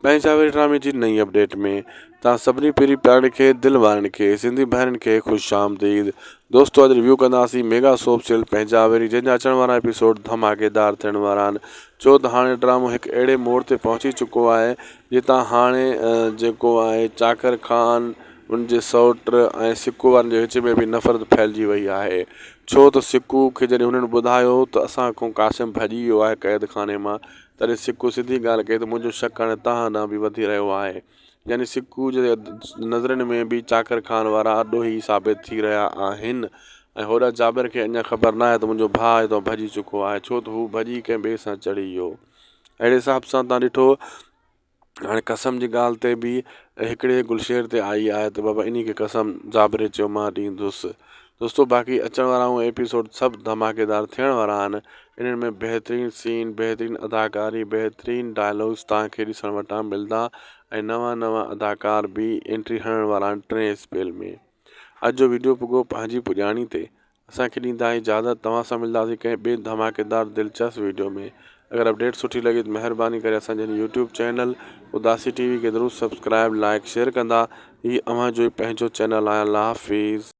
پنهنجا وري ڊرامي جي نئين اپڊيٽ ۾ توهان سڀني پيري پيارن کي دل وارن کي سنڌي ڀائرن کي خوش آمديد دوستو اڄ ريويو ڪنداسين ميگا سوپ سيريل پنهنجا وري جنهن جا اچڻ وارا ايپيسوڊ ڌماڪيدار ٿيڻ وارا آهن ڇو ته هاڻي ڊرامو هڪ اهڙي موڙ تي پهچي چڪو آهي جتان هاڻي جيڪو آهي چاڪر خان ان جي سئوٽ ۽ سڪو وارن جي وچ ۾ به نفرت ڦهلجي وئي آهي ڇو ته سڪو کي جڏهن هنن ٻڌايو ته اسان کان قاسم ڀڄي ويو آهي قيد خاني مان تڏهن سڪو سڌي ڳالهه ڪئي ته منهنجو شڪ هاڻي توهان ڏانهن به وڌي رهيو آهي يعني سڪو جي نظرن ۾ به چاڪر خان وارا ڏوهي ثابت ٿي رهيا آهن ۽ هوڏانهن جابر کي اڃا خبر ناهي ته منهنجو ڀاء هتان ڀڄي چڪو آهي ڇو ته هو ڀڄي ڪنهن ٻئي سان چڙهي ويو اهڙي حساب سان تان ڏٺو هاڻي قسم جي ڳالهه تي به هڪڙي گلشير تي آئي آهي ته بابا انهي کي قسم جابري چيو مان ڏيندس دوستو باقي اچڻ وارا اهي ايپيسوڊ سڀ ڌماڪيدار ٿيڻ وارا آهن انهن ۾ بهترين سين بهترين اداڪاري بهترين ڊائلاگس توهان کي ڏسڻ وٽان ملدا ۽ نوان نوان اداڪار به انٽري هڻڻ وارا آهن ٽئين اسپيل ۾ اڄ جو ويڊيو پڳو پنهنجي پڄاڻي تي اسان کي ڏيندا اجازت توهان سان ملداسين ڪنهن ٻئي ڌماڪيدار دلچسپ ويڊيو ۾ اگر اپڊيٽ سٺي لڳي ته مهرباني ڪري اسان جي هن يوٽيوب چينل اداسي ٽي وي کي ضرور سبسڪرائب لائڪ شيئر ڪندا هي اوهان جو ئي پنهنجو چينل آهي الله حافظ.